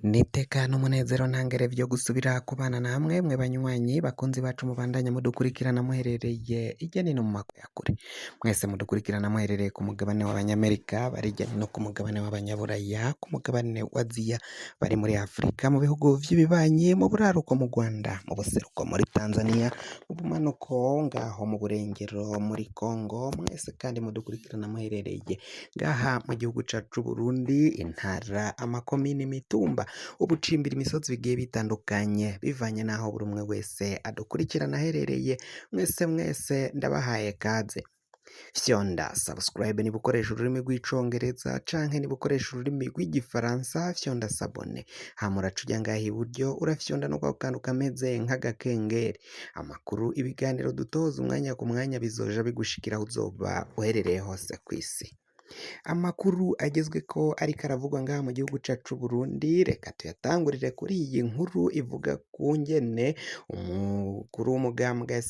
N'iteka n'umunezero ntangere vyo gusubira kubana namwe mwe banywanyi bakunzi bacu mubandanya mudukurikirana muherereye irya nino mu makuru mwese mudukurikirana muherereye ku mugabane w'abanyamerika bari irya nino ku mugabane w'abanyaburaya ku mugabane wa Aziya bari muri Afrika mu bihugu vy'ibibanyi mu buraruko mu Rwanda mu buseruko muri Tanzania mu bumanuko ngaho mu burengero muri Congo mwese kandi mudukurikirana muherereye ngaha mu gihugu cacu c'Uburundi intara amakomine imitumba ubucimbira imisozi bigiye bitandukanye bivanye n'aho buri umwe wese adukurikirana aherereye. Mwese mwese ndabahaye kaze. Fyonda subscribe niba ukoresha ururimi rw'Icongereza canke niba ukoresha ururimi rw'Igifaransa, fyonda s'abonner. Hama uraca uja ngaha iburyo, urafyonda no kwako kantu kameze nk'agakengeri. Amakuru, ibiganiro dutoza umwanya ku mwanya bizoja bigushikira aho uzoba uherereye hose kw'isi. Amakuru agezweko ariko aravugwa ngaha mu gihugu cacu c'Uburundi, reka tuyatangurire kuri iyi nkuru ivuga kungene umukuru w'umugambwe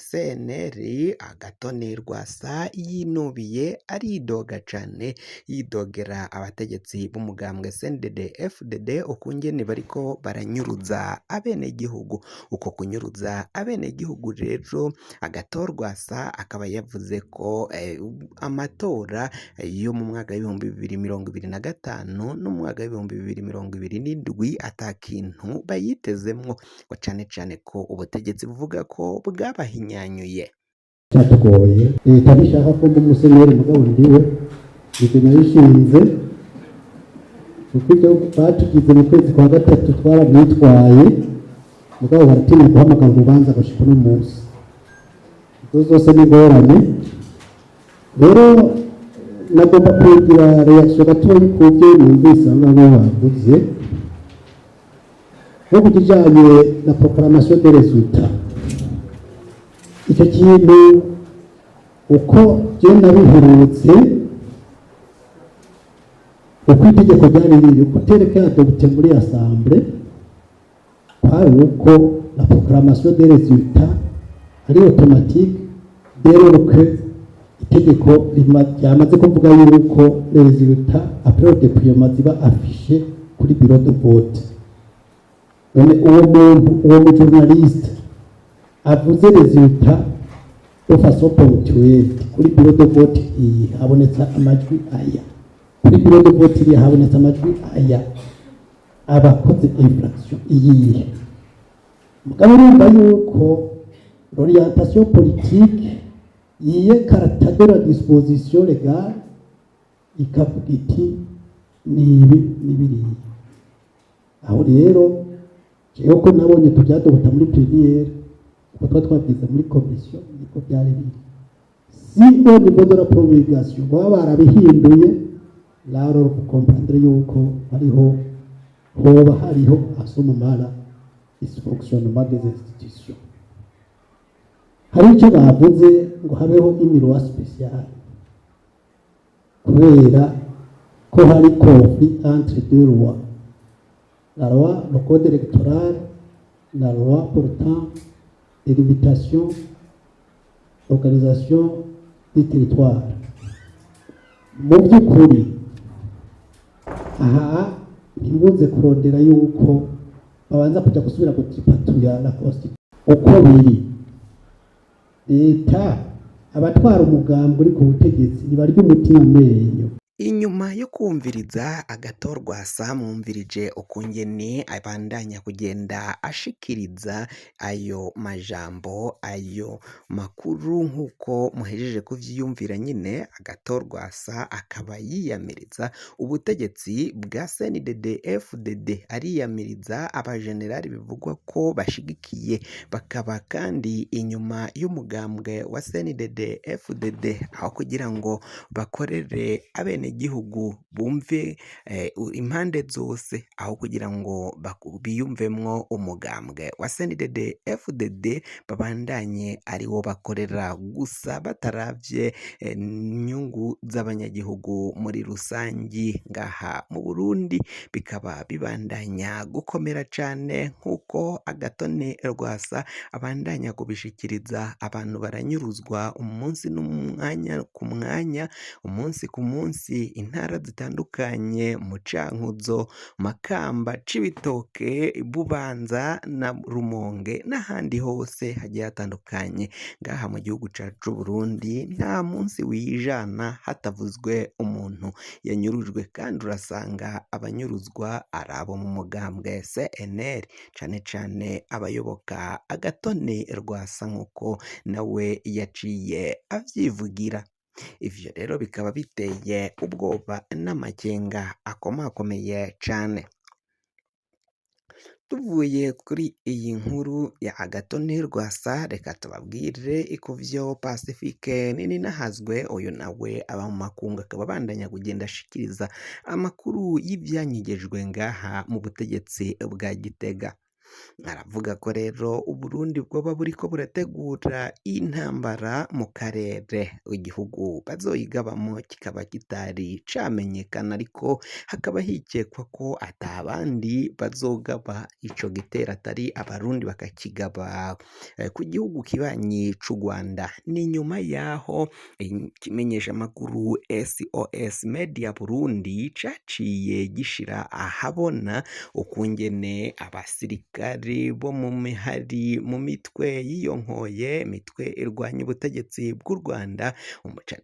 CNL Agathon Rwasa yinubiye, aridoga cane, yidogera abategetsi b'umugambwe CNDD FDD ukungene bariko baranyuruza abenegihugu. Uko kunyuruza abenegihugu rero, Agathon Rwasa akaba yavuze ko amatora yo mu mwaka w'2025 n'umwaka w'2027 ata kintu bayitezemwo, ngo cane cane ko ubutegetsi buvuga ko bwabahinyanyuye. Cyatugoye, leta ntishaka ko mba umuseneri, mugabo ndiwe ibyo nabishinze kuko ibyo batugize mu kwezi kwa gatatu twarabyitwaye, mugabo baratinya guhamagara urubanza gushika uno munsi. Izo zose ni ingorane. Rero nagomba kugira réaction gatoyi ku byo numvise aho ngaho bavuze, nko ku kijanye na proclamation des résultats. Icyo kintu uko je nabiherutse, uko itegeko ryari riri, uko tel que adopté muri assemblée, kwari uko la proclamation des résultats ari automatique dès lors que itegeko ryamaze kuvuga yuko les résultats après le dépouillement ziba affiché kuri bureau de vote. None uwo muntu, uwo mu journaliste avuze résultat de façon ponctuelle, kuri bureau de vote iyi habonetse amajwi aya, kuri bureau de vote iriya habonetse amajwi aya, abakoze infraction iyihe? Mugabo urumva yuko l'orientation politique yiyekarata de la disposition légale, ikavuga iti ni ibi ni biriya. Aho rero jewe ko nabonye tubyadobota muri plénière, uko tuba twabwize muri commission niko byari biri. Si au niveau de la promulgation baba barabihinduye, là vous comprendre yuko hariho, hoba hariho à ce moment-là dysfonctionnement des institutions. Hari icyo bavuze ngo habeho une loi spéciale kubera ko hari conflit entre deux lois, la loi, le code électoral, la loi portant délimitation, organisation du territoire. Mu by'ukuri aha ntimuze kurondera yuko babanza kujya gusubira gutipatuya la constitution uko biri. Leta, abatwara umugambi uri ku butegetsi ntibarya umutima amenyo. Inyuma yo kumviriza Agathon Rwasa, mwumvirije ukungene abandanya kugenda ashikiriza ayo majambo, ayo makuru, nk'uko muhejeje kuvyiyumvira nyine. Agathon Rwasa akaba yiyamiriza ubutegetsi bwa CNDD FDD, ariyamiriza abajenerali bivugwa ko bashigikiye, bakaba kandi inyuma y'umugambwe wa CNDD FDD, aho kugira ngo bakorere abenegihugu, bumve impande zose, aho kugira ngo biyumvemwo umugambwe wa CNDD FDD, babandanye ariwo bakorera gusa, bataravye inyungu z'abanyagihugu muri rusangi ngaha mu Burundi. Bikaba bibandanya gukomera cane nk'uko Agathon Rwasa abandanya kubishikiriza. Abantu baranyuruzwa umunsi n'umwanya ku mwanya, umunsi ku munsi. Ngozi, intara zitandukanye mu Cankuzo, Makamba, Cibitoke, Bubanza na Rumonge n'ahandi hose hagiye hatandukanye. Ngaha mu gihugu cacu c'Uburundi nta munsi wijana hatavuzwe umuntu yanyurujwe, kandi urasanga abanyuruzwa ari abo mu mugambwe CNL, cane cane abayoboka Agatoni Rwasa nk'uko nawe yaciye avyivugira. Ivyo rero bikaba biteye ubwoba n'amakenga akomakomeye cane. Tuvuye kuri iyi nkuru ya Agatoni Rwasa, reka tubabwire kuvyo Pacifique Nininahazwe, uyu nawe aba mu makungu, akaba abandanya kugenda ashikiriza amakuru y'ivyanyegejwe ngaha mu butegetsi bwa Gitega. Aravuga ko rero Uburundi bwoba buriko burategura intambara mu karere, igihugu bazoyigabamo kikaba kitari camenyekana, ariko hakaba hikekwa ko ata bandi bazogaba ico gitero atari Abarundi, bakakigaba ku gihugu kibanyi c'u Rwanda. Ni nyuma yaho ikimenyeshamakuru SOS Media Burundi caciye gishira ahabona ukungene abasirikari bo mu mihari, mu mitwe yiyonkoye, imitwe irwanya ubutegetsi bw'u Rwanda,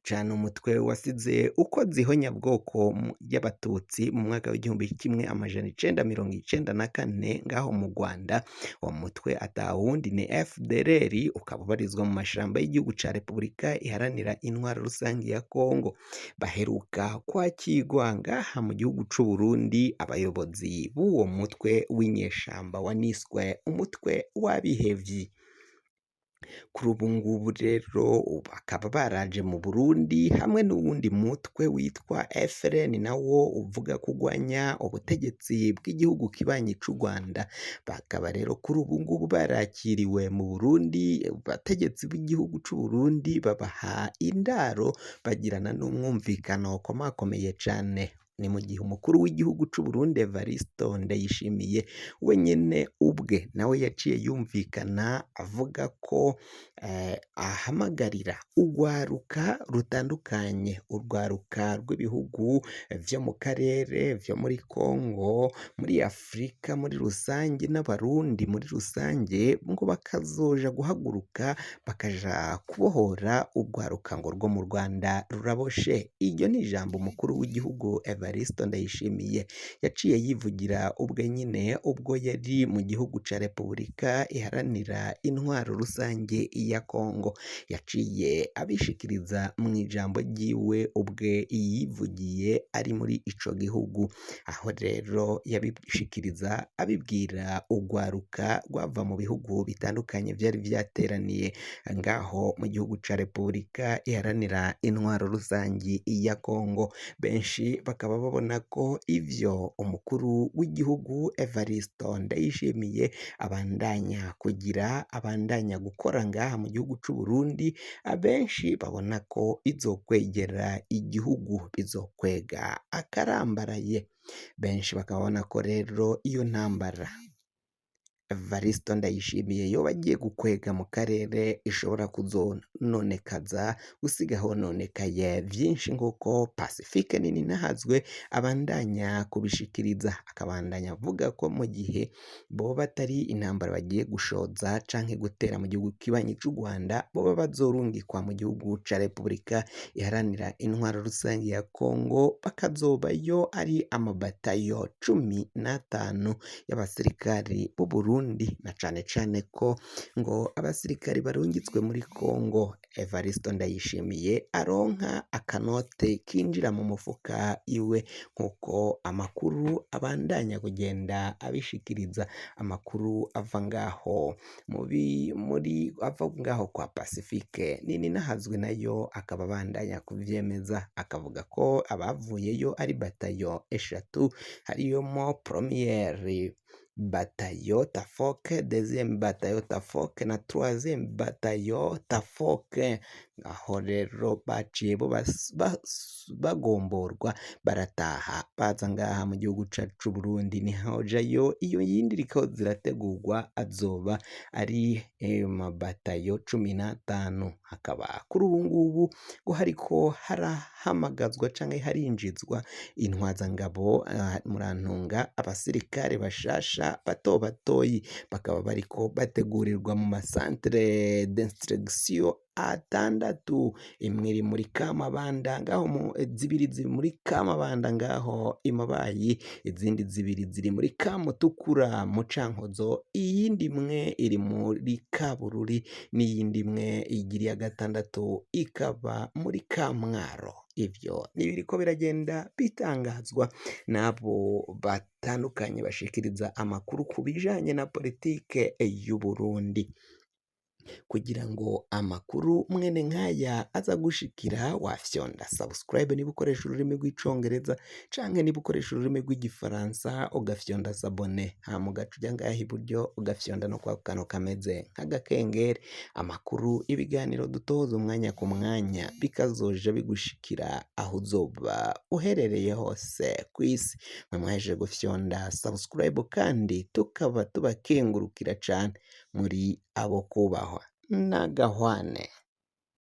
cane umutwe wasize ukoze ihonyabwoko ry'Abatutsi mu mwaka w'1994 ngaho mu Rwanda. Uwo mutwe atawundi ni FDLR, ukaba ubarizwa mu mashamba y'igihugu ca Repubulika Iharanira Intwaro Rusangi ya Kongo. Baheruka kwakirwa ngaha mu gihugu c'u Burundi abayobozi b'uwo mutwe w'inyeshamba waniswe umutwe w'abihevyi. Kuri ubu ngubu rero bakaba baraje mu Burundi hamwe n'uwundi mutwe witwa FRN, nawo uvuga kugwanya ubutegetsi bw'igihugu kibanyi c'u Rwanda. Bakaba rero kuri ubu ngubu barakiriwe mu Burundi, abategetsi b'igihugu c'u Burundi babaha indaro, bagirana n'umwumvikano ukomakomeye cane. Ni mu gihe umukuru w'igihugu c'u Burundi Evaristo Ndayishimiye wenyene ubwe nawe yaciye yumvikana avuga ko ahamagarira urwaruka rutandukanye, urwaruka rw'ibihugu vyo mu karere, vyo muri Kongo, muri Afurika muri rusange n'Abarundi muri rusange, ngo bakazoja guhaguruka bakaja kubohora urwaruka ngo rwo mu Rwanda ruraboshe. Iryo ni ijambo umukuru w'igihugu Evaristo Ndayishimiye yaciye yivugira ubwe nyine ubwo yari mu gihugu ca Repubulika Iharanira Intwaro Rusange ya Kongo. Yaciye abishikiriza mu ijambo ryiwe ubwe yivugiye ari muri ico gihugu, aho rero yabishikiriza abibwira urwaruka rwava mu bihugu bitandukanye vyari vyateraniye ngaho mu gihugu ca Repubulika Iharanira Intwaro Rusangi ya Kongo. Benshi bakaba babona ko ivyo umukuru w'igihugu Evaristo Ndayishimiye abandanya kugira, abandanya gukora ngaha mu gihugu c'u Burundi, abenshi babona ko bizokwegera igihugu, bizokwega akarambaraye. Benshi bakabona ko rero iyo ntambara Evaristo Ndayishimiye yoba agiye gukwega mu karere ishobora kuzononekaza, gusiga hononekaye vyinshi nk'uko Pacifique Nininahazwe abandanya kubishikiriza, akabandanya avuga ko mu gihe boba atari intambara bagiye gushoza canke gutera mu gihugu kibanyi c'u Rwanda, boba bazorungikwa mu gihugu ca Repubulika Iharanira Intwaro Rusange ya Kongo, bakazobayo ari amabatayo 15 y'abasirikari b'u Burundi, na cane cane ko ngo abasirikari barungitswe muri Kongo Evaristo Ndayishimiye aronka akanote kinjira mu mufuka iwe, nk'uko amakuru abandanya kugenda abishikiriza. Amakuru ava ngaho muri ava ngaho kwa Pacifique Nininahazwe nayo akaba abandanya kuvyemeza, akavuga ko abavuyeyo ari batayo 3, hariyemo premiere Bataillon Tafoke, deuxième bataillon Tafoke na troisième bataillon Tafoke. Aho rero baciye bo bagomborwa, barataha, baza ngaha mu gihugu cacu c'Uburundi. Nihojayo iyo yindi iriko zirategurwa, azoba ari mabatayo 15. Hakaba kuri ubu ngubu ngo hariko harahamagazwa canke harinjizwa intwazangabo, murantunga, abasirikare bashasha bato batoyi, bakaba bariko bategurirwa mu ma centre d'instruction atandatu. Imwe iri muri Kamabanda ngaho mu zibiri ziri muri Kamabanda ngaho i Mabayi, izindi zibiri ziri muri Kamutukura mu Cankuzo, iyindi imwe iri muri Kabururi, n'iyindi imwe igira iya gatandatu ikaba muri Kamwaro. Ivyo nibiriko biragenda bitangazwa n'abo batandukanye bashikiriza amakuru ku bijanye na politike y'Uburundi. Kugira ngo amakuru mwene nk'aya aza gushikira, wafyonda subscribe niba ukoresha ururimi rw'Icongereza, canke niba ukoresha ururimi rw'Igifaransa ugafyonda s'abonner, hama ugaca uja ngaha iburyo ugafyonda no kwa kantu kameze nk'agakengeri. Amakuru, ibiganiro dutoza umwanya ku mwanya bikazoja bigushikira aho uzoba uherereye hose kw'isi. Mwe mwahejeje gufyonda subscribe kandi tukaba tubakengurukira cane, muri abo kubahwa n'agahwane.